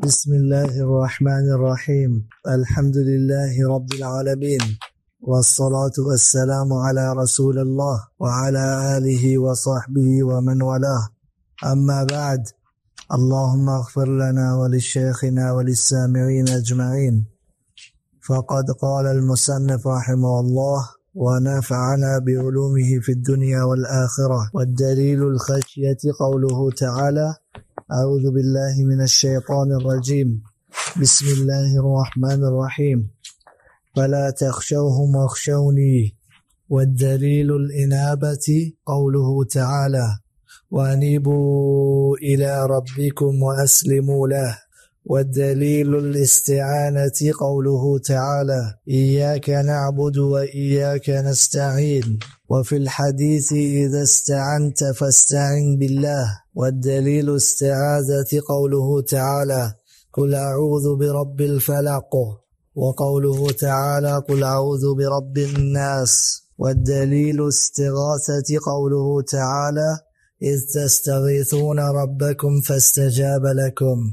بسم الله الرحمن الرحيم. الحمد لله رب العالمين، والصلاة والسلام على رسول الله وعلى آله وصحبه ومن والاه. أما بعد، اللهم اغفر لنا ولشيخنا وللسامعين أجمعين. فقد قال المصنف رحمه الله: ونفعنا بعلومه في الدنيا والآخرة. والدليل الخشية قوله تعالى: أعوذ بالله من الشيطان الرجيم. بسم الله الرحمن الرحيم. فلا تخشوهم واخشوني. والدليل الإنابة قوله تعالى: وأنيبوا إلى ربكم وأسلموا له. ودليل الاستعانة قوله تعالى: إياك نعبد وإياك نستعين. وفي الحديث: إذا استعنت فاستعن بالله. والدليل الاستعاذة قوله تعالى: قل أعوذ برب الفلق. وقوله تعالى: قل أعوذ برب الناس. والدليل الاستغاثة قوله تعالى: إذ تستغيثون ربكم فاستجاب لكم.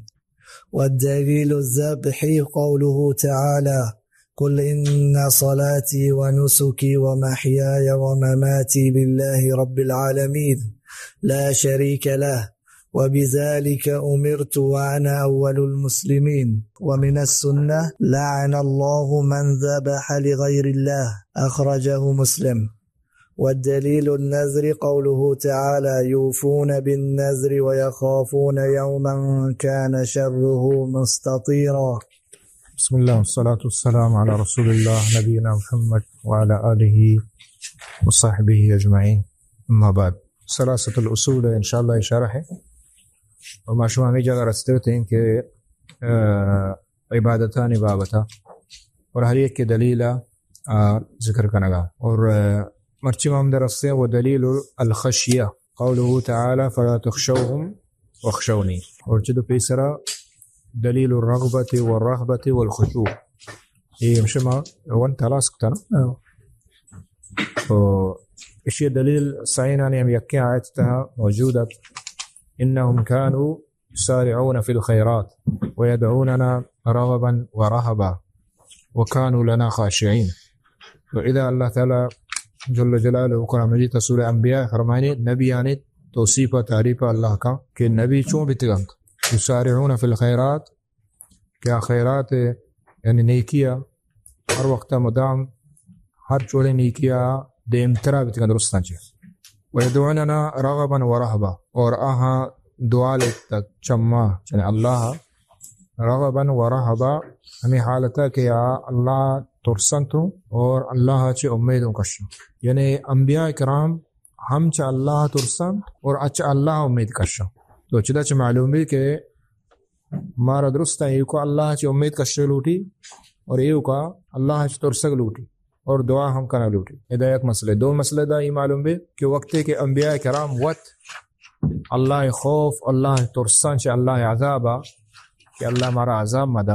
والدليل الذبح قوله تعالى: قل إن صلاتي ونسكي ومحياي ومماتي لله رب العالمين لا شريك له، وبذلك أمرت وأنا أول المسلمين. ومن السنة: لعن الله من ذبح لغير الله. أخرجه مسلم. والدليل النذر قوله تعالى: يوفون بالنذر ويخافون يوما كان شره مستطيرا. بسم الله والصلاة والسلام على رسول الله نبينا محمد وعلى آله وصحبه أجمعين. أما بعد. ثلاثة الأصول انشاءاللہ شرح ہے. اور ما شما ہمیں جگہ رستے ہوتے ہیں کہ، آ، عبادتانی بابتا اور ہر یک کے دلیل، آ، ذکر کنگا. اور، آ، مرچی ما ہم در رستے ہیں، ودليل الخشية قوله تعالى: فلا تخشوهم واخشوني. اور چہ دو پیسرا دليل الرغبة والرهبة والخشوع. یہ ہمشہ ما ون تلاش کتا نا؟ ہاں. تو اشی دلیل سائنانی ہم یکیں آیت تہا موجود ات: إنهم كانوا يسارعون في الخيرات ويدعوننا رغبا ورهبا وكانوا لنا خاشعين. تو ادا اللہ تعالی جل جلالہ قرآن مجید سورہ انبیاء فرمائنی، نبیانی توصیف و تعریف اللہ کا کہ نبی چون بیتگنت، يسارعون في الخيرات، کہ آ خیرات، یعنی نیکیا، ہر وقت مدام ہر چوڑے نیکیا دیمترا بیتگن درستاں چہ. ويدعوننا رغبا ورهبا، اور آہاں دعا لیتگ چما، یعنی اللہ رغبا ورهبا، ہمیں حالتا کہ آ اللہ ترسنت اور اللہ چہ امیدوں کشن. یعنی انبیاء کرام ہم چہ اللہ ترسنت اور اچ اللہ امید کشن. تو چدا چہ معلوم بی کہ مارا درستاں ایوکا اللہ چہ امید کشگ لوٹی اور ایوکا اللہ چہ ترسگ لوٹی اور دعا ہم کنگ لوٹی. ادا یک مسئلہ. دو مسئلہ دا ای معلوم بی کہ وقتے کہ انبیاء کرام وت اللہ خوف، اللہ ترساں چہ اللہ عذابا کہ اللہ مارا عذاب مدا،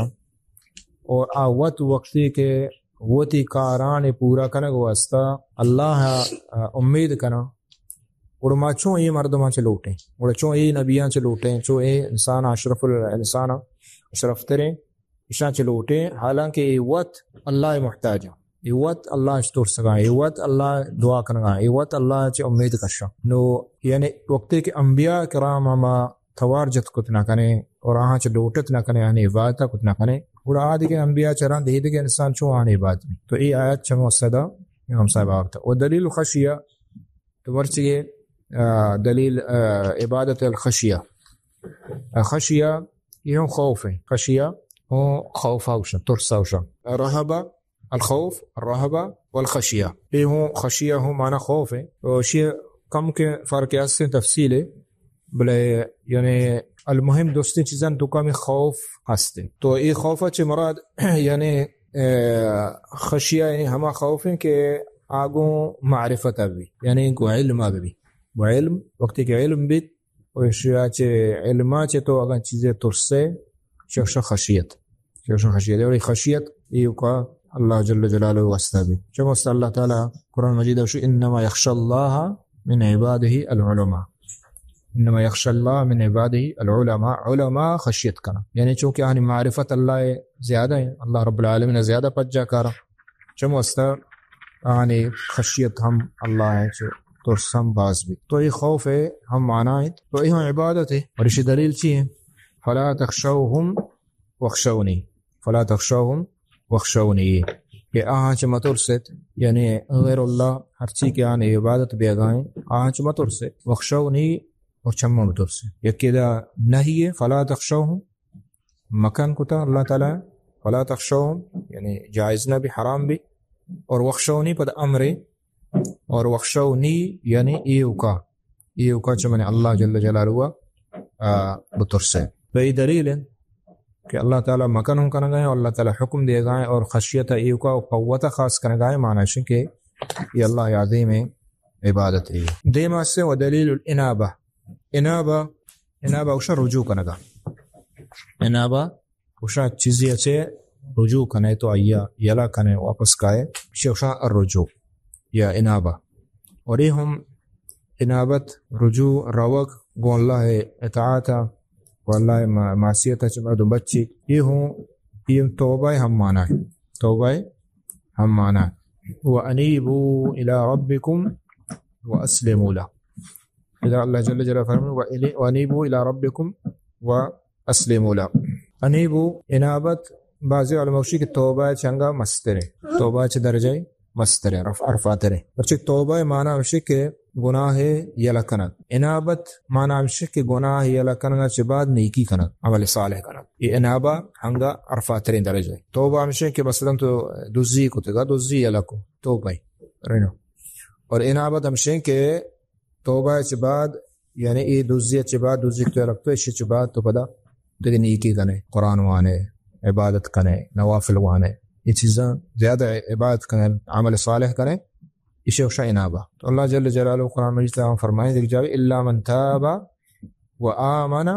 اور آ وت وقتی کہ وتی کاران پورا کنگ واسطہ اللہ، آ، امید کناں، گڑا ما چون اے مردماں چہ لوٹیں؟ گڑا چون اے نبیاں چہ لوٹیں؟ چون اے انسان اشرف الانسان، اشرف تریں، اشاں چہ لوٹیں؟ حالانکہ اے وت اللہ محتاج ہیں، اے وت اللہ چہ ترسگاں، اے وت اللہ دعا کنگاں، اے وت اللہ چہ امید کشاں. نو یعنی وقتے کہ انبیاء کرام ہما توار جت کت نہ کنیں اور آہاں چہ لوٹت نہ کنیں، آہانی عبادت کت نہ کنیں، گڑا آ دگہ انبیاء چہ رند اے دگہ انسان چون آہانی عبادت بی؟ تو اے آیت چمو صدا امام صاحب آورتا. ودليل الخشية، تو مرچی، آ، دلیل، آ، عبادت الخشیہ. آ، خشیہ، یہ ہم خوف ہے. خشیہ ہم خوف ہوشن، ترس ہوشن. رهبة، الخوف، الرهبة والخشية. یہ ہم خشیہ ہم معنی خوف ہے. اور شی کم کے فرق است، تفصیل ہے. بلے یعنی المهم درستیں چیزاں تو کم خوف ہستے. تو یہ خوف چہ مراد یعنی، آ، خشیہ یعنی ہما خوف ہیں کہ آگوں معرفت بی، یعنی گو علم بی. گو علم، وقتی کہ علم بیت، و اشیا چہ علما چہ تو اگاں چیزے ترسے، چہ اشا خشیت. چہ اشا خشیت. اور خشیت ایوکا اللہ جل جلالہ واسطہ بی. چہ واسطہ اللہ تعالی قرآن مجید شو: إنما يخشى الله من عباده العلماء. انما یخشی اللہ من عبادہ العلماء، علماء خشیت کناں، یعنی چونکہ آنی معرفت اللہ زیادہ ہیں، اللہ رب العالمین زیادہ پجا کارا، چم واسطہ آنی خشیت ہم اللہ ہے، چو ترس ہم باز بھی۔ تو یہ خوف ہے ہم معنی ہے، تو یہ ہم عبادت ہے۔ اور اسی دلیل چی ہے؟ فلا تخشوهم واخشونی، فلا تخشوهم واخشونی، کہ آہاں چہ مترسیت، یعنی غیر اللہ ہرچی کہ آنی عبادت بیگائیں، آہاں چہ مترسیت، واخشونی، اور چماں بترسیت۔ یکی دا نہی ہے، فلا تخشوهم، مکن کتا اللہ تعالی، فلا تخشوهم، یعنی جائز نہ بھی، حرام بھی، اور واخشونی پد امرے، اور واخشونی یعنی ایوکا، ایوکا چہ من اللہ جل جلالہ، آ، بترسے۔ تو یہ دلیل ہے کہ اللہ تعالی مکن ہم کنگا ہے اور اللہ تعالی حکم دیگا ہے اور خشیت ایوکا و قوت خاص کنگا ہے، معنی شی کہ یہ اللہ عظیم عبادت ہے۔ دیما سے و دلیل الانابہ، انابہ، انابہ گوشا رجوع کنگا۔ انابہ گوشا چیزی اچے رجوع کنے تو آیا یلا کنے واپس کائے، چی گوشا الرجوع یا انابہ۔ اور یہ ہم انابت، رجوع، روگ گوں اللہ اطاعت و اللہ ما-، معصیت چہ مردم بچی، یہ ہم، یہ توبہ ہم معنی ہے، توبہ ہم معنی ہے۔ وانیبوا الی ربکم واسلموا له۔ اذا اللہ جل جلالہ فرمائے، "و الی-، و انیبوا الی ربکم و اسلموا له۔" انیبوا، انابت، بعضی علماء گوشی کہ توبہ چنگا مسترے، توبہ چہ درجہ مسترے، رفع، رفعترے۔ پرچہ توبہ معنی ہمشی کہ گناہ یلہ کنگ۔ انابت معنی ہمشی کہ گناہ یلہ کنگ چہ بعد نیکی کنگ، عمل صالح کنگ۔ یہ انابہ ہنگا رفعتریں درجہ۔ توبہ ہمشی کہ مثلاً تو دزی کتگا، دزی یلہ کو، توبہ۔ رنو۔ اور انابت ہمشی کہ توبہ چہ بعد، یعنی اے دزی چہ بعد، دزی تو لگتو، ایشی چہ بعد تو پدا دگہ نیکی کنے، قرآن وانے، عبادت کنے، نوافل وانے، یہ چیزاں زیادہ عبادت کنے، عمل صالح کنے، ایشی گوشا انابہ۔ تو اللہ جل جلالہ قرآن مجید تہا فرمائے، دیکھ جاوے، الا من تاب و آمن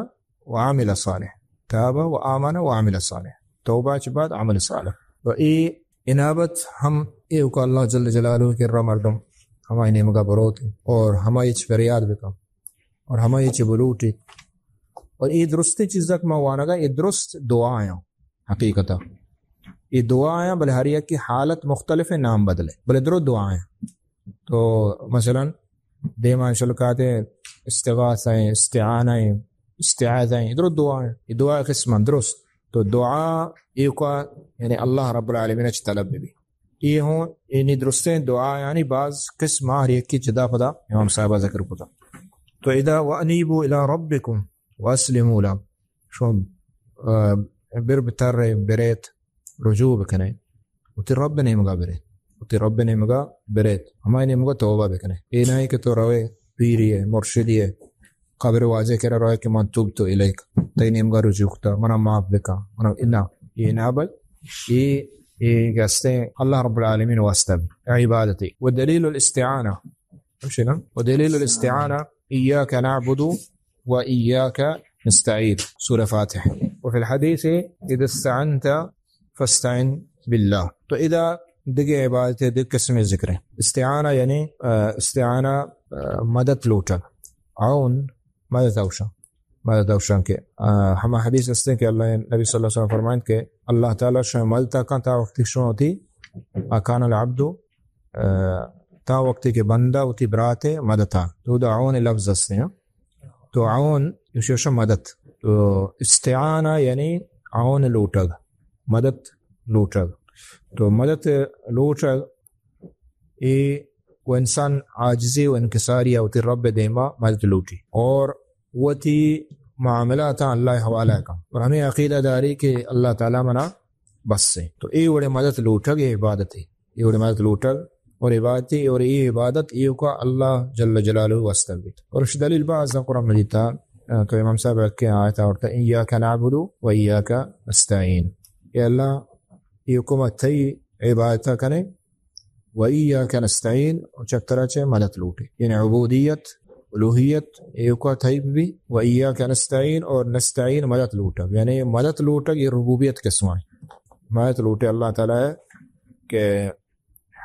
و عمل صالح۔ تاب و آمن و عمل صالح۔ توبہ چہ بعد عمل صالح۔ و اے انابت ہم ایوکا اللہ جل جلالہ کرا مردم ہمائی نیمگا بروت اور ہمائی چہ فریاد بکن اور ہمائی چہ بلوٹی۔ اور اے درستیں چیزا کہ ما وانگا، اے درست دعا ہیں حقیقتا۔ اے دعا ہیں، بلے ہر یک کی حالت مختلف ہے، نام بدلے، بلے درست دعا ہیں۔ تو مثلاً دیما شلکاتے استغاثہ ہیں، استعانہ ہیں، استعاذہ ہیں، درست دعا ہیں۔ یہ دعا قسم درست۔ تو دعا ایوکا، یعنی اللہ رب العالمین چہ طلب بھی۔ یہ ہوں، یعنی درستیں دعا، یعنی بعض قسم ہر یکی جدا پدا امام صاحب ذکر کتا۔ تو ادا وانیبوا الی ربکم واسلموا له۔ شما، آ، بر بتر بریت، رجوع بکنے، وتی رب نیمگا برے، وتی رب نیمگا برے، ہمائی نیمگا توبہ بکنے۔ اے نہ کہ تو روے پیری ہے، مرشدی ہے، قبر واجہ کرا روے کہ من تبت الیک، تئی نیمگا رجوع کتا، منا معاف بکا، منا انا، یہ نہ بل، یہ، یہ گستے اللہ رب العالمین واسطہ بھی عبادتی۔ و دلیل الاستعانہ، ہمشی نا؟ و دلیل الاستعانہ، ایاک نعبد و ایاک نستعین، سورہ فاتحہ۔ و فی الحدیث، اذا استعنت فاستعن باللہ۔ تو ادا دگہ عبادت، دگہ قسم ذکر ہے۔ استعانہ یعنی، آ، استعانہ، آ، مدد لوٹگ۔ عون، مدد اوشا۔ مدد اوشان کہ، آ، ہما حدیث ہستیں کہ اللہ نبی صلی اللہ علیہ وسلم فرمائنت کہ اللہ تعالی شما مدد کن تا وقتی شما ہوتی، ما کان العبد، آ، تا وقتی کہ بندہ ہوتی برات مدد۔ تو دا عون لفظ ہستیں، ہاں؟ تو عون، ایشی گوشاں مدد۔ تو استعانہ یعنی عون لوٹگ، مدد لوٹگ۔ تو مدد لوٹگ، اے و انسان عاجزی و انکساری وتی رب دیما مدد لوٹی اور وتی معاملاتاں اللہ حوالہ کن اور ہمیں عقیدہ داری کہ اللہ تعالی منا بس ہے۔ تو اے وڑے مدد لوٹگ اے عبادت ہے۔ اے وڑے مدد لوٹگ اور عبادت ہے، اور اے عبادت ایوکا اللہ جل جلالہ واسطہ بیت۔ اور اش دلیل بعض قرآن مجید تا، آ، تو امام صاحب کہ آیت آورتا، ایاک نعبد و ایاک نستعین۔ اے اللہ، ایوکا ما تئی عبادت کنے و ایاک نستعین، و چہ ترا چہ مدد لوٹے۔ یعنی عبودیت، الوہیت، ایوکا تئی بی، و ایاک نستعین، اور نستعین مدد لوٹگ۔ یعنی مدد لوٹگ، یہ ربوبیت قسم ہے۔ مدد لوٹے اللہ تعالی کہ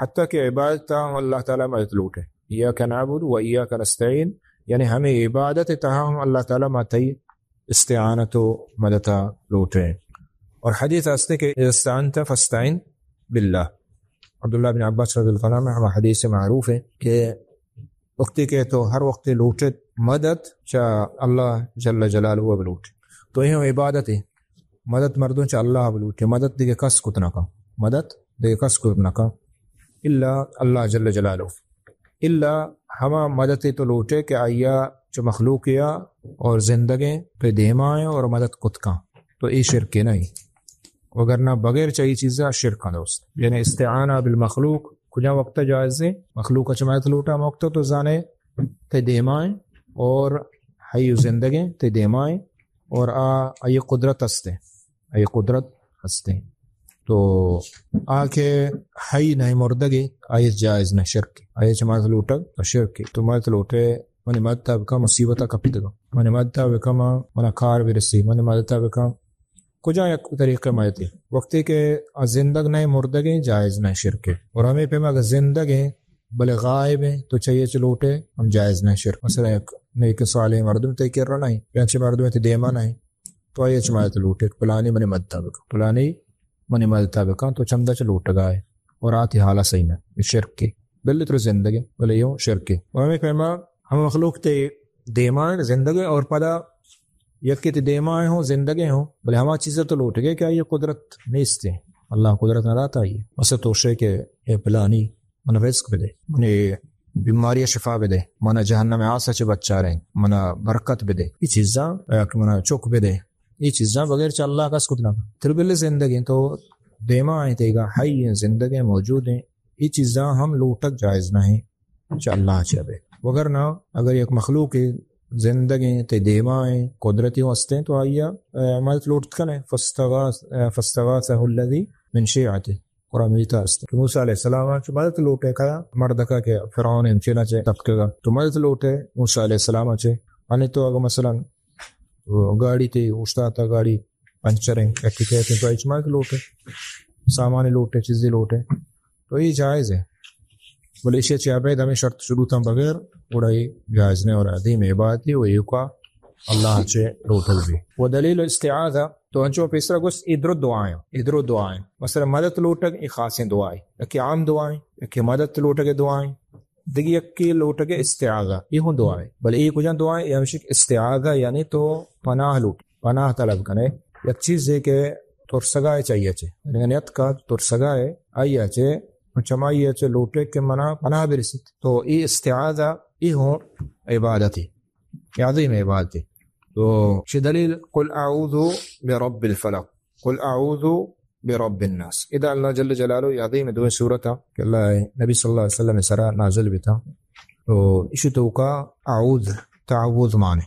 حتی کہ عبادت تا ہم اللہ تعالی مدد لوٹے۔ ایاک نعبد و ایاک نستعین، یعنی ہمے عبادت تہا ہم اللہ تعالی ما تئی استعانت و مدد لوٹیں۔ اور حدیث ہستے کہ اذا استعنت فاستعن باللہ۔ عبداللہ بن عباس رضی اللہ عنہ ہما حدیث معروف ہے کہ وقتی کہ تو ہر وقت لوٹے مدد چا اللہ جل جلالہ بلوٹ۔ تو یہ عبادت ہے، مدد مردم چا اللہ بلوٹے، مدد دیگه کس کت نہ کن، مدد دیگه کس کت نہ کن الا اللہ جل جلالہ۔ الا ہما مدد تو لوٹے کہ آیا چو مخلوق یا اور زندگیں پہ دیما ہیں اور مدد کت کن، تو اے شرک نہیں۔ وگرنہ بغیر چا اے چیزا شرک ہیں دوست۔ یعنی استعانہ بالمخلوق کجا وقت جائز ہے؟ مخلوق چا مدد لوٹا وقت تو زانے تے دیما ہیں اور حی و زندگیں تے دیما ہیں اور آ، آئی قدرت ہستے، آئی قدرت ہستے۔ تو آ کہ حی نہیں مردگے، آئی جائز نہ شرک، آئی چا مدد لوٹگ تو شرک۔ تو مدد لوٹے، منی مدد بکن، مصیبت کپتگا، منی مدد بکن، منا کار برسی، منی مدد بکن۔ کجا یک طریقہ مدد ہے؟ وقتی کہ آ زندگ نہیں مردگے، جائز نہیں شرک ہے۔ اور ہمیں پیما اگر زندگ ہیں بلے غائب ہیں تو چاہیے چ لوٹے ہم جائز نہیں شرک۔ مثلا یک نیک صالح مردم تے کر رہا نہیں، یا چھ مردم تے دیما نہیں، تو آئی چا مدد لوٹے، پلانی منی مدد بکن، پلانی منی مدد بکن، تو چمدا چا لوٹگا ہے اور آتی حالا صحیح نہ، یہ شرک کے۔ بلے تو زندگی، بلے یوں شرک کے۔ اور ہمیں پیما ہم مخلوق تے دیما ہیں، زندگی اور پدا یکی تے دیما ہیں ہوں، زندگی ہوں، بلے ہما چیزیں تو لوٹگے کہ آئی قدرت نیستے، اللہ قدرت نہ داتا ہے۔ مثلا تو شے کہ اے پلانی من رزق بدے، منی بیماری شفا بدے، منا جہنم آس چہ بچارے، منا برکت بدے۔ یہ چیزاں، یا کہ منا چک بدے۔ یہ چیزاں بغیر چا اللہ کس کت نہ کن۔ تر بلے زندگیں تو دیما ہیں تیگا، حی ہیں، زندگیں، موجود ہیں۔ یہ چیزاں ہم لوٹک جائز نہیں چا اللہ چا بے۔ وگرنہ اگر یک مخلوق زندگیں تے دیما ہیں، قدرتی ہستے تو آئیا، اے، مدد لوٹت کنے، فاستغاث-، اے، فاستغاثہ الذی من شیعته۔ قرآن مجید ءَ است کہ موسی علیہ السلام ءَ چہ مدد لوٹے، کیا مردکا کہ فرعون انچینا چہ تپکگا، تو مدد لوٹے موسی علیہ السلام ءَ چہ۔ یعنی تو اگر مثلاً گاڑی تے اوشتاتا، گاڑی پنچر ہیں، کٹی کہتے ہیں، تو ایچ مدد لوٹے، سامان لوٹے، چیزیں لوٹے، تو یہ جائز ہے۔ بلے ایشی چہ ابید ہمیں شرط شروطاں بغیر گڑا یہ جائز نہیں اور عظیم عبادت ہے، و یہ کا اللہ چہ لوٹل بھی۔ و دلیل استعاذہ تو انچو پیسرا گوست، اے درو دعائیں، اے درو دعائیں۔ مثلاً مدد لوٹگ، اے خاصیں دعائے، یکی عام دعائیں، یکی مدد لوٹگ دعائیں، دگی یکی لوٹگ استعاذہ، اے ہوں دعائے۔ بلے اے کجا دعائیں؟ اے ہمشک استعاذہ، یعنی تو پناہ لوٹ، پناہ طلب کنے۔ یک چیزے کہ ترسگائے چاہیے چے، یعنی نیت کا ترسگائے آئیے چے، چمائیے چے لوٹے کہ منا پناہ برسیت۔ تو اے استعاذہ، اے ہوں عبادتے، اے عظیم عبادتے۔ تو چہ دلیل، قل اعوذ برب الفلق، قل اعوذ برب الناس۔ ادا اللہ جل جلالہ یہ عظیم دوئیں سورت کہ اللہ نبی صلی اللہ علیہ وسلم سرا نازل بیتا۔ تو اسی توکا اعوذ، تعوذ مانے۔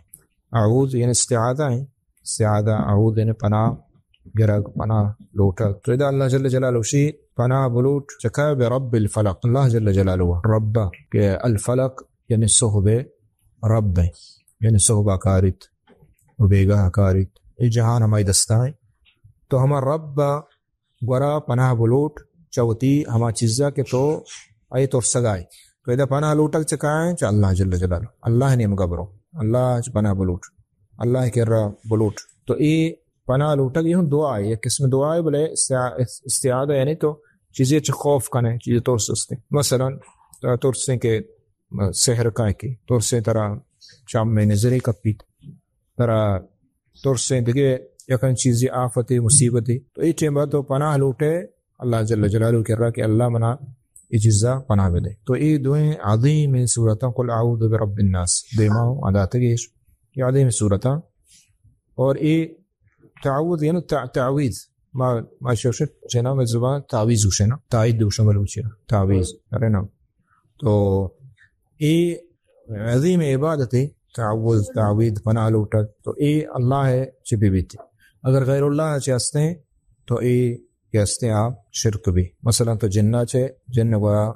اعوذ یعنی استعاذہ ہیں۔ استعاذہ، اعوذ یعنی پناہ گرگ، پناہ لوٹگ۔ تو ادا اللہ جل جلالہ شی پناہ بلوٹ چکا برب الفلق۔ اللہ جل جلالہ رب کہ الفلق یعنی صحب رب ہیں، یعنی صحبا کاریت و بیگاہ کاریت، اے جہان ہمائی دستا ہیں۔ تو ہما رب گورا پناہ بلوٹ چہ وتی ہما چیزا کہ تو اے ترسگائے۔ تو ادا پناہ لوٹگ چہ کائیں؟ چہ اللہ جل جلالہ۔ اللہ نیمگا برو، اللہ چہ پناہ بلوٹ، اللہ کرا بلوٹ۔ تو اے پناہ لوٹگ یہ دعا ہے، یک قسم دعا ہے، بلے استعا-، استعاذہ یعنی تو چیزے چہ خوف کنے، چیزے ترس استے۔ مثلاً ترسیں کہ سحر کائیں کہ ترسیں ترا چم میں نظرے کپیت، ترا ترسیں دگہ یکن چیزی آفتے، مصیبتے، تو اے ٹیم تو پناہ لوٹے اللہ جل جلالہ کرا کہ اللہ منا اے چیزا پناہ بدے۔ تو اے دوئیں عظیم سورتاں، قل اعوذ برب الناس، دیما ہوں آداتگیش، یہ عظیم سورتاں۔ اور اے تعوذ یعنی تع-، تعویذ، ما، ما شوشت جناب زبان تعویذ ہوشے نا، تائید ہوشے بلوچی نا، تعویذ، ارے نا۔ تو اے عظیم عبادتے، تعوذ، تعویذ، پناہ لوٹگ، تو اے اللہ چہ ببیت۔ اگر غیر اللہ چہ ہستے تو اے کہ ہستے آپ شرک بھی۔ مثلاً تو جنہ چہ، جن گورا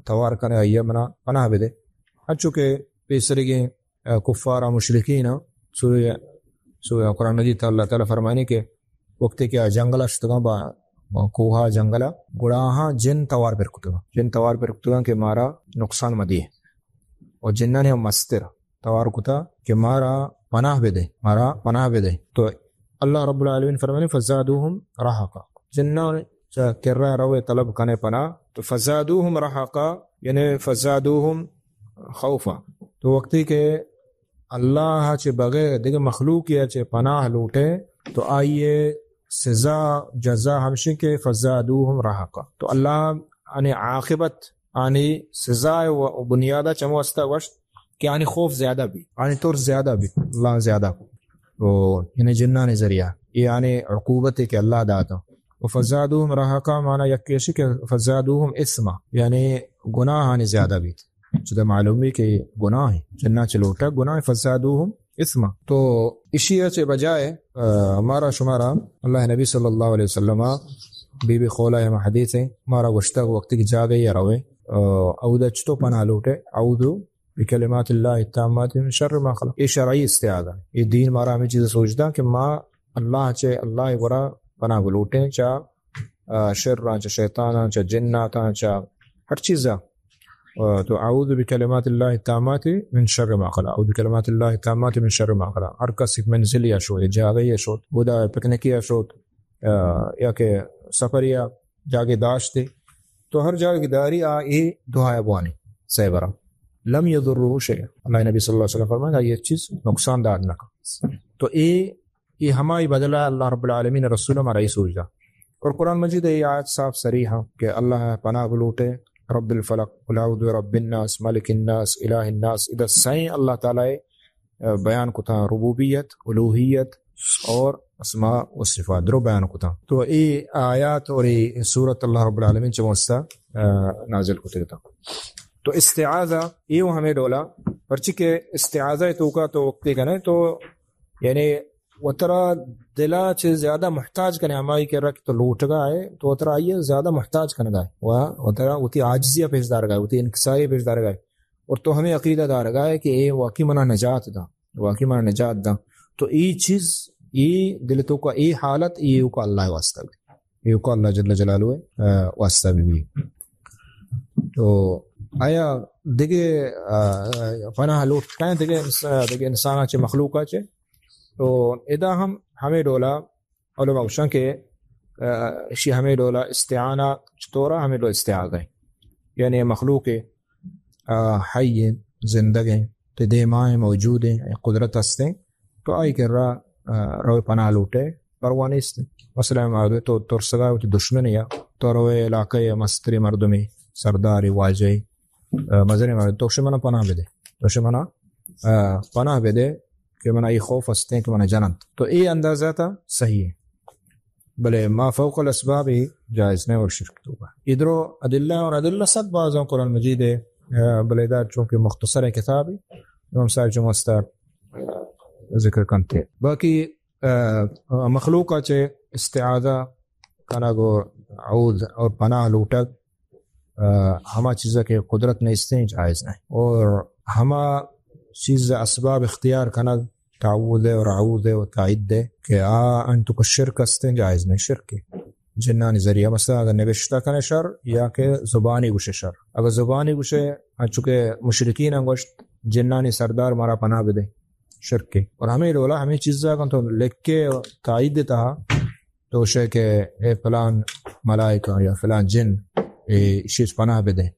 توار کنے، آئیے منا پناہ بدے۔ انچو کہ پیسرگیں، اے، کفار و مشرکین، سورہ، سورہ قرآن مجید اللہ تعالی فرمانی کہ وقتی کہ آ جنگل اشتگاں با، با کوہا جنگلا، گڑا آہاں جن توار پر کتگاں، جن توار پر کتگاں کہ مارا نقصان مدیے۔ و جنانی ہم مستر، توار کتا کہ مارا پناہ بدے، مارا پناہ بدے۔ تو اللہ رب العالمین فرمانے، فزادوہم رہقا، جنان چا کرا روے طلب کنے پناہ۔ تو فزادوہم رہقا، یعنی فزادوہم خوفا۔ تو وقتی کہ اللہ چہ بغیر دگہ مخلوق یا چہ پناہ لوٹے، تو آئیے سزا، جزا ہمشی کہ فزادوہم رہقا۔ تو اللہ آنی عاقبت، آنی سزا و بنیادہ چمو استا گوشت کہ آنی خوف زیادہ بی، آنی ترس زیادہ بی، اللہ زیادہ کو۔ و یعنی جنانی ذریعہ، یہ آنی عقوبت کہ اللہ داتا۔ و فزادوہم رہقا معنی یکی اشی کہ فزادوہم اثما، یعنی گناہ آنی زیادہ بیت۔ چدا معلوم بی کہ گناہ ہے، جنان چہ لوٹا گناہ ہے، فزادوہم اثما۔ تو اشی چہ بجائے، آ، مارا شمارا اللہ نبی صلی اللہ علیہ وسلم بی بی خولہ ہم حدیث ہے، مارا گوشتا وقتی کہ جاگہ یا روے، آ، اودا چتو پناہ لوٹے، اعوذ بکلمات اللہ التامات من شر ما خلق۔ یہ شرعی استعاذہ۔ یہ دین مارا ہمیں چیز سوچتا کہ ما اللہ چہ، اللہ گورا پناہ بلوٹیں چا، آ، شراں، چا شیطاناں، چا جناتاں، چا ہر چیزا۔ آ، تو اعوذ بکلمات اللہ التامات من شر ما خلق۔ اعوذ بکلمات اللہ التامات من شر ما خلق۔ ہر کس یک منزلی شود، جاگہی شود، بودا پکنکی شود، آ، یا کہ سفری جاگہ داشتے، تو ہر جاگہ کہ داری آ اے دعا بوانی سہ برا۔ لم یضرہ شیء۔ اللہ نبی صلی اللہ علیہ وسلم فرمائے، یہ چیز نقصان دار نہ کن۔ تو اے، اے ہمائی بدلہ اللہ رب العالمین رسول ہمارا اے سوچ دا۔ اور قرآن مجید اے آیت صاف صریح ہے کہ اللہ پناہ بلوٹے، رب الفلق، قل اعوذ برب الناس، ملک الناس، الہ الناس، ادا سائیں اللہ تعالی بیان کتا ربوبیت، الوہیت اور اسماء و صفات درو بیان کتا۔ تو اے آیات اور اے سورت اللہ رب العالمین چہ واسطہ، آ، نازل کتے تا۔ تو استعاذہ اے و ہمیں ڈولا، پرچی کہ استعاذہ توکا تو وقتی کنے تو یعنی وترا دلا چہ زیادہ محتاج کنے، ہمائی کہ رکھ تو لوٹگا ہے، تو وترا آئیے زیادہ محتاج کنگا ہے۔ و وترا وتی عاجزی پیش دارگا ہے، وتی انکساری پیش دارگا ہے۔ اور تو ہمیں عقیدہ دارگا ہے کہ اے واقعی منا نجات دا، واقعی منا نجات دا۔ تو اے چیز، اے دل توکا اے حالت، اے اوکا اللہ واسطہ بی۔ اے اوکا اللہ جل جلالہ، آ، واسطہ بی بی۔ تو آیا دگہ، آ، پناہ لوٹ کہیں دگہ انس-، دگہ انسان چہ مخلوق چہ؟ تو ادا ہم ہمیں ڈولا علماء گوشن کہ، آ، اشی ہمیں ڈولا استعانہ چطورا ہمیں ڈولا استعاذہ ہے۔ یعنی مخلوق، آ، حی ہیں، زندگ ہیں، تے دیما ہیں، موجود ہیں، قدرت ہستیں، تو آئی کرا، آ، روے پناہ لوٹے، پرواہ نیست۔ مثلاً مردم تو ترسگا وتی دشمن یا، تو روے علاقہ یا مستری مردمی، سرداری، واجہی، آ، مزنی مردم، تو شمنا پناہ بدے، تو شمنا، آ، پناہ بدے کہ منا ای خوف ہستیں کہ منا جننت۔ تو ای اندازہ تا صحیح ہے۔ بلے ما فوق الاسباب ہی جائز نہ اور شرک توکا۔ ادرو ادلہ اور ادلہ صد باز ہیں قرآن مجید ہے، آ، بلے دا چونکہ مختصر ہے کتاب ہے، امام صاحب جو مستر، آ، ذکر کنتے۔ باقی، آ، مخلوق چہ استعاذہ کنگ و اعوذ اور پناہ لوٹگ، آ، ہما چیزا کہ قدرت نیستیں جائز نہیں۔ اور ہما چیز اسباب اختیار کنگ، تعوذ اور اعوذ و تائید دے کہ آ انتو کو شرک ہستیں جائز نہیں، شرک ہے۔ جنانی ذریعہ مثلاً اگر نبشتہ کنے شر یا کہ زبانی گوشے شر۔ اگر زبانی گوشے، انچو کہ مشرکین ہم گوشت، جنانی سردار مارا پناہ بدے، شرک ہے۔ اور ہمیں ڈولا ہمیں چیزا کن تو لکھ کے تائید دیتا، تو شے کہ اے فلان ملائکہ یا فلان جن، اے شیز پناہ بدے،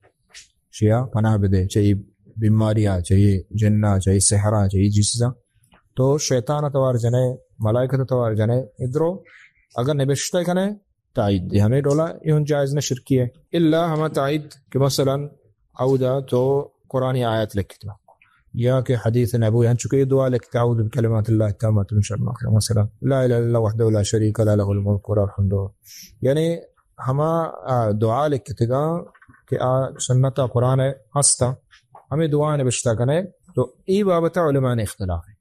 شیا پناہ بدے، چہ ای بیماریا، چہ ای جنا، چہ ای سحرا، چہ ای چیزا۔ تو شیطان توار جنے، ملائکہ توار جنے، ادرو اگر نبشتہ کنے، تائید دی۔ ہمیں ڈولا اے ہم جائز نہ شرکی ہے۔ الا ہما تائید کہ مثلاً اودا تو قرآنی آیت لکھتا یا کہ حدیث نبوی، ہنچو کہ دعا لکھتا، اعوذ بکلمات اللہ التامات من شر ما خلق، مثلاً لا الہ الا اللہ وحدہ لا شریک لہ، لہ الملک و لہ الحمد۔ یعنی ہما، آ، دعا لکھتگا کہ آ سنت قرآن ہستا، ہمیں دعا نبشتہ کنے، تو ای بابت علماء نے اختلاف ہے۔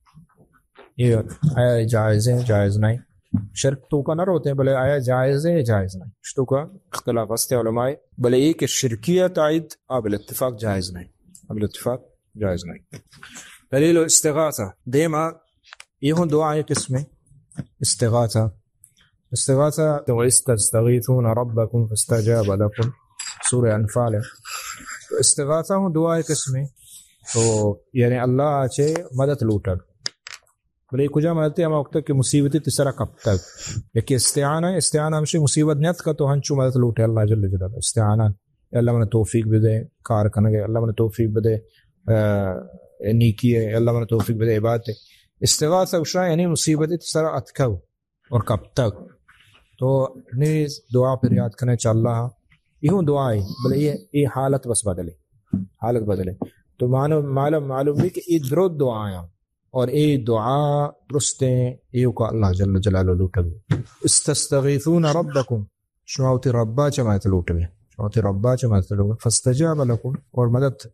یہ آیا جائز ہے، جائز نہیں؟ شرک توکا نہ روتے ہیں، بلے آیا جائز ہے، جائز نہیں؟ اس توکا اختلاف ہستے علماء، بلے یہ کہ شرکیہ تائید قابل اتفاق جائز نہیں، قابل اتفاق جائز نہیں۔ دلیل استغاثہ دیما، یہ ہوں دعا ہے قسم استغاثہ۔ استغاثہ تو وَإِذْ تَسْتَغِيثُونَ رَبَّكُمْ فَاسْتَجَابَ لَكُمْ، سورہ انفال ہے۔ تو استغاثہ ہوں دعا ہے قسم تو یعنی اللہ چے مدد لوٹگ۔ بلے کجا مدد؟ ہما وقت کہ مصیبتی تی سرا کپتگ۔ یکی استعانہ، استعانہ ہمشی مصیبت نیت کا تو ہنچو مدد لوٹے اللہ جل جلالہ۔ استعانہ، اے اللہ من توفیق بدے کار کنگے، اللہ من توفیق بدے، آ، نیکی ہے، اے اللہ من توفیق بدے عبادت ہے۔ استغاثہ گوشا یعنی مصیبتی تی سرا اتکگ اور کپتگ۔ تو نیز دعا پر یاد کنے چا اللہ۔ ایہوں دعا ہے، بلے یہ، یہ حالت بس بدلے۔ حالت بدلے۔ تو معلوم، معلوم، معلوم بھی کہ یہ درو دعا ہیں۔ اور اے دعا درستیں، ایوکا اللہ جل جلالہ لوٹگ۔ استستغیثون ربکم، شما وتی ربا چہ مدد لوٹگے، شما وتی ربا چہ مدد لوٹگے۔ فاستجاب لکم، اور مدد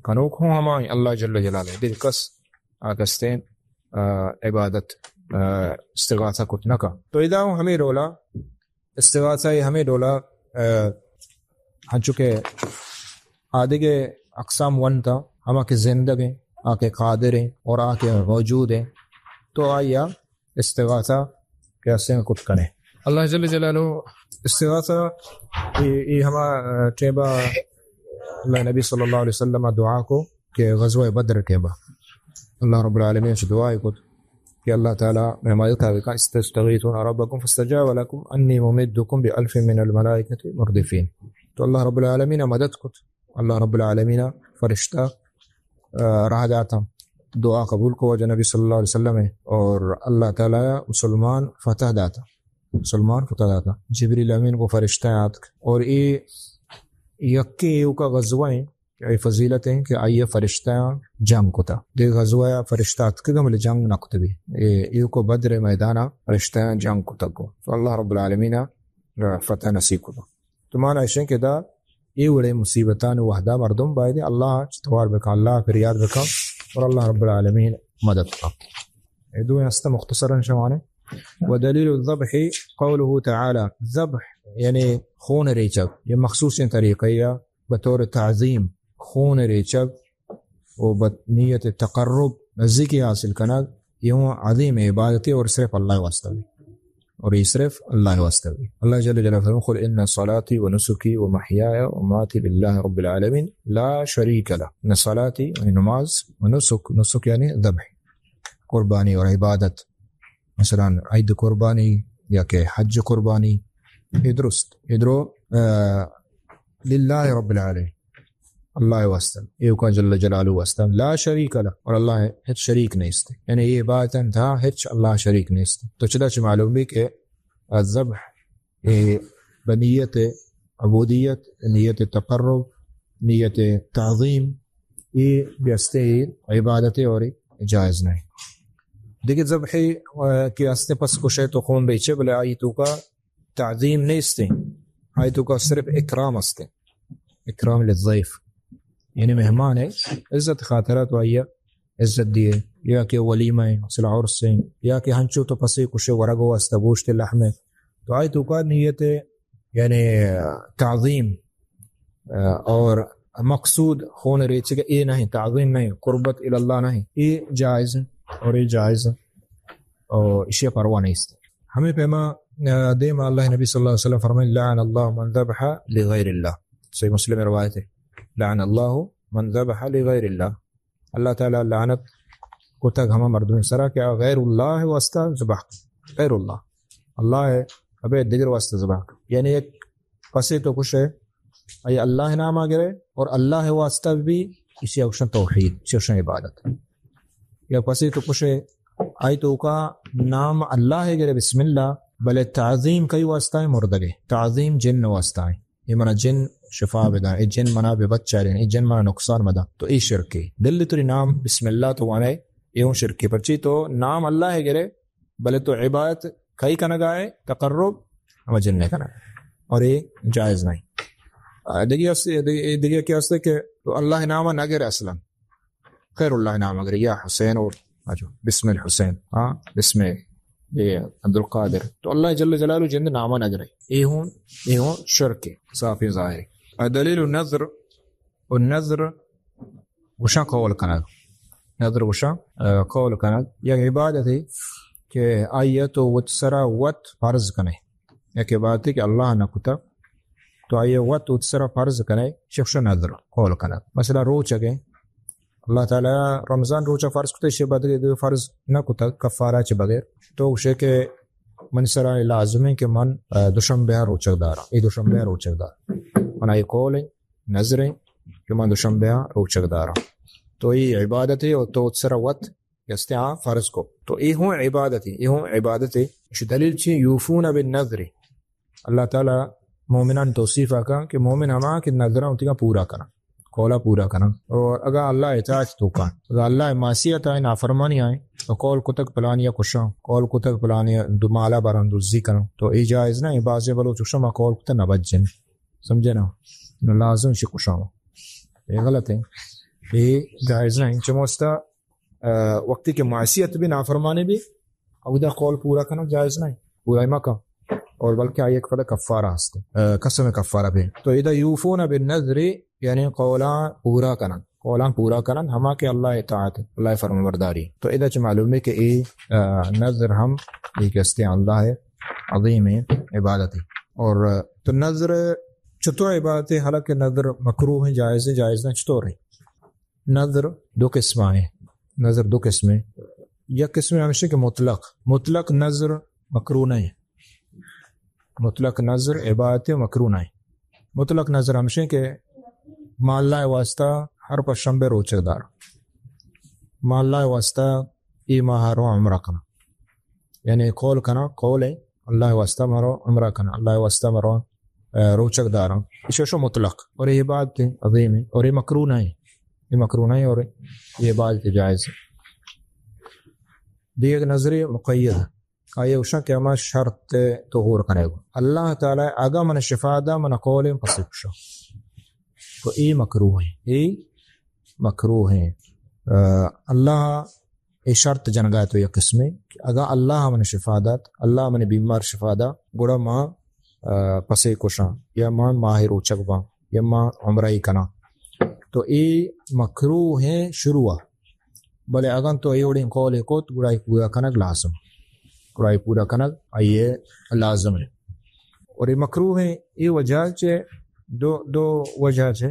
کنوک ہوں ہمائیں اللہ جل جلالہ، دل کس آ کستیں، آ، عبادت، آ، استغاثہ کت نہ کا۔ تو ادا ہوں ہمیں ڈولا استغاثہ ء ہمے ڈولا، آ، ہنچو کہ آدگہ اقسام ونتا، ہما کہ زندگ ہیں، آ کہ قادر ہیں اور آ کہ موجود ہیں، تو آیا استغاثہ کہ ہستیں کت کنے۔ اللہ جل جلالہ استغاثہ ای، ای ہما، آ، ٹیبا اللہ نبی صلی اللہ علیہ وسلم دعا کو کہ غزوہ بدر ٹیبا اللہ رب العالمین سے دعا کو کہ اللہ تعالیٰ نے مدد کا کہ استغیثون ربکم فاستجاب لکم انی ممدکم بالف من الملائکۃ مردفین۔ تو اللہ رب العالمین مدد کت، اللہ رب العالمین فرشتہ، آ، راہ داتا، دعا قبول کو واجہ نبی صلی اللہ علیہ وسلم ہے، اور اللہ تعالیٰ مسلمان فتح داتا، مسلمان فتح داتا۔ جبریل امین کو فرشتہ آتک، اور اے یکے ایوکا غزوہ ہیں، اے فضیلت ہیں کہ آئی فرشتہ جنگ کتا۔ دے غزوہ فرشتہ اتکگا بلے جنگ نہ کتگی۔ اے ایوکو بدر میدانا فرشتہ جنگ کتگو۔ تو اللہ رب العالمین فتح نصیب کتا۔ تو مانا ایشیں کہ دا اے وڑے مصیبتان وحدہ مردم باید اللہ چہ توار بکن، اللہ پریاد بکن اور اللہ رب العالمین مدد کن۔ اے دو ہست مختصراً شمانے۔ ودلیل الذبح قوله تعالی، ذبح یعنی خون ریچگ، یہ مخصوصیں طریقہ یا بطور تعظیم خون ریچگ و بہ نیت تقرب نزدیکی حاصل کنگ، یہ ہوں عظیم عبادتے اور صرف اللہ واسطہ بھی۔ اور یہ صرف اللہ واسطہ بھی۔ اللہ جل جلالہ فرمائے، قل ان صلاتی و نسکی و محیای و مماتی للہ رب العالمین لا شریک لہ۔ ان صلاتی یعنی نماز، و نسک، نسک یعنی ذبح، قربانی اور عبادت، مثلاً عید قربانی یا کہ حج قربانی، یہ درست، یہ درو، آ، للہ رب العالمین، اللہ واسطہ، ایوکا جل جلالہ واسطہ، لا شریک لہ، اور اللہ ہچ شریک نیست، یعنی یہ عبادت انت ہچ اللہ شریک نیست۔ تو چدا چہ معلوم بھی کہ الذبح، اے بنیت عبودیت، نیت تقرب، نیت تعظیم، اے بیستے عبادت اور جائز نہیں۔ دیگہ ذبح، آ، کہ ہستے پس کشے تو خون ریچے، بلے آئی توکا تعظیم نیستیں، آئی توکا صرف اکرام ہستیں، اکرام للضیف، یعنی مہمان ہے، عزت خاطرہ تو آئی عزت دیے، یا کہ ولیمہ ہیں، مثلا عرس ہیں، یا کہ ہنچو تو پسے کشے ورگ واسطہ گوشت لحم ہے، تو آئی توکا نیت یعنی تعظیم، آ، اور مقصود خون ریچگ اے نہیں، تعظیم نہیں، قربت الی اللہ نہیں، اے جائز ہے اور اے جائز ہے اور اشی پرواہ نیست۔ ہمیں پیما، آ، دیما اللہ نبی صلی اللہ علیہ وسلم فرمائے، لعن اللہ من ذبح لغیر اللہ۔ صحیح مسلم روایت ہے، لعن اللہ من ذبح لغیر اللہ۔ اللہ تعالیٰ لعنت کتگ ہما مردم سرا کہ آ غیر اللہ واسطہ ذبح کن۔ غیر اللہ، اللہ ابے دگر واسطہ ذبح کن۔ یعنی یک پسے تو کشے، آئی اللہ نام گرے اور اللہ واسطہ بھی، اسی اوشن توحید، اسی اوشن عبادت۔ یا پسے تو کشے، آئی توکا نام اللہ گرے، بسم اللہ، بلے تعظیم کئی واسطہ ہے؟ مردگے۔ تعظیم جن واسطہ ہے۔ اے منا جن شفا بدن، اے جن منا بے بچارین، اے جن منا نقصان مدن، تو اے شرکے۔ دل تری نام بسم اللہ تو وانے، اے ہوں شرکے۔ پرچی تو نام اللہ گرے، بلے تو عبادت کئی کنگا ہے؟ تقرب ہما جن نے کنگا، اور اے جائز نہیں۔ آ، دگی است، دگی، دگی کیا است کہ تو اللہ نام نہ گرے اصلاً، غیر اللہ نام گرے، یا حسین اور اچھا، بسم الحسین، ہاں، بسم یہ عبدالقادر، تو اللہ جل جلالہ جند نام نہ گرے۔ اے ہوں، اے ہوں شرک ہے، صافی ظاہر ہے۔ الدلیل النذر، و نذر گوشاں قول کنگ۔ نذر گوشاں، آ، قول کنگ۔ یک عبادتے کہ آئی تو وت سرا وت فرض کنے۔ یک عبادتے کہ اللہ نہ کتا، تو آئی وت وت سرا فرض کنے، شخص نذر قول کنگ۔ مثلا روچگے، اللہ تعالی رمضان روچہ فرض کتہ، شے بدگہ دو فرض نہ کتہ کفارہ چہ بغیر۔ تو گوشے کہ من سرا لازم ایں کہ من، آ، دوشنبہ ءَ روچگ داراں، اے دوشنبہ ءَ روچگ دار۔ من اے قول ایں، نذر ایں کہ من دوشنبہ ءَ روچگ داراں۔ تو اے عبادت ایں اور تو سرا وت کہ استے آ فرض کو۔ تو اے ہوں عبادت ایں، اے ہوں عبادت ایں۔ اش دلیل چی؟ یوفون بالنذر۔ اللہ تعالی مومنان توصیف آ کن کہ مومن ہما کہ نذراں وتیگا پورا کنن، قولا پورا کنن۔ اور اگاں اللہ اطاعت توکا، اگاں اللہ معصیت آئیں، نافرمانی آئیں، تو قول کتگ پلانی ءَ کشاں، قول کتگ پلانی ءَ دو مالا براں دزی کناں، تو اے جائز نہ ایں۔ بعضے بلوچ گوشاں ما قول کتگ نہ بجن، سمجھے نا؟ نہ لازم شی کشاں، اے غلط ایں، اے جائز نہ ایں۔ چموستا آ، وقتی کہ معصیت بی، نافرمانی بی، اودا قول پورا کنگ جائز نہ ایں، پورا مکن۔ اور بلکہ آئی یک پدا کفارہ ہست، آ، قسم کفارہ بی۔ تو ادا یوفون بالنذر، یعنی قولاں پورا کنن، قولاں پورا کنن، ہما کہ اللہ اطاعت، اللہ فرمانبرداری۔ تو ادا چہ معلوم ایں کہ اے، آ، نذر ہم اے کہ استے اللہ عظیم عبادت ایں۔ اور، آ، تو نذر چطور عبادت ایں، حالانکہ نذر مکروہ ایں، جائز ایں، جائز نہ، چطور ایں؟ نذر دو قسم ایں۔ نذر دو قسم ایں۔ یک قسم ہمیش ایں کہ مطلق، مطلق نذر مکروہ نہ ایں۔ مطلق نذر عبادت مکروہ نہ ایں۔ مطلق نذر ہمیش ایں کہ ما اللہ واسطہ ہر پنچ شنبہ روچگ داراں، ما اللہ واسطہ اے ماہ رو عمرہ کناں، یعنی قول کناں، قول ایں، اللہ واسطہ مرو عمرہ کناں، اللہ واسطہ مرو، آ، روچگ داراں۔ ایشی شو مطلق۔ اور اے عبادت عظیم ایں اور اے مکروہ نہ ایں۔ اے مکروہ نہ ایں اور اے عبادت جائز ایں۔ دیگ نذر مقید، آئی گوشاں کہ ہما شرط تو ہور کنے گو، اللہ تعالی اگاں من شفا دا، من قول ایں پسے کشاں، تو اے مکروہ ایں، اے مکروہ ایں۔ آ، اللہ اے شرط جنگا تو یک قسمے کہ اگاں اللہ من شفا دات، اللہ من بیمار شفا دا، گڑا ما، آ، پسے کشاں یا ما ماہ روچگ باں یا ما عمرہ کناں، تو اے مکروہ ایں شروع ءَ۔ بلے اگاں تو اے وڑیں قول کت، گڑا اے پورا کنگ لازم، گڑا اے پورا کنگ آئی لازم ایں۔ اور اے مکروہ ایں، اے وجہ چہ دو، دو وجہ چہ۔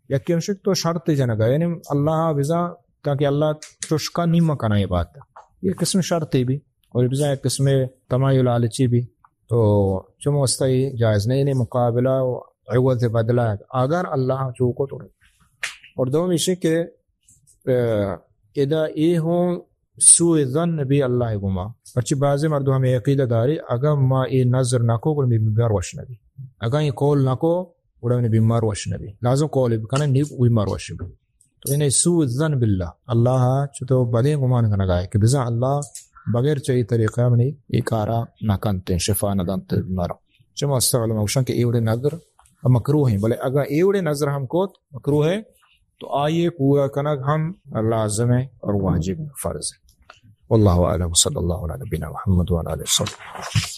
یکے ہمیش ایں تو شرط جنگا، یعنی اللہ بزاں، تاکہ اللہ چشکا نیم کناں اے بات۔ اے قسم شرطے بی، اور بزاں یک قسم طمع و لالچی بی۔ تو چموستا اے جائز نہ ایں، یعنی مقابلہ و عوض بدلہ اگر اللہ چو کت۔ اور دومی ایش ایں کہ، آ، ادا اے ہوں سوء ظن بی اللہ گوما۔ پرچہ بعضے مردم ہمے عقیدہ داری، اگاں ما اے نذر نہ کو، گڑا منی بیمار وش نہ بی۔ اگاں اے قول نہ کو، گڑا منی بیمار وش نہ بی۔ لازم قول بکناں، نی بیمار وش بی۔ تو اے سوء الظن باللہ، اللہ چو تو بدیں گمان کنگا ئے کہ بزاں اللہ بغیر چہ اے طریقہ منی اے کارا نہ کنت، شفا نہ دنت بیمارا۔ چموستا علماء گوشاں کہ اے وڑیں نذر مکروہ ایں، بلے اگاں اے وڑیں نذر ہم کت مکروہ ایں، تو آئی پورا کنگ ہم لازم ایں اور واجب ایں، فرض ایں۔ واللہ اعلم، صلی اللہ علی نبینا محمد وعلی آلہ وصحبہ۔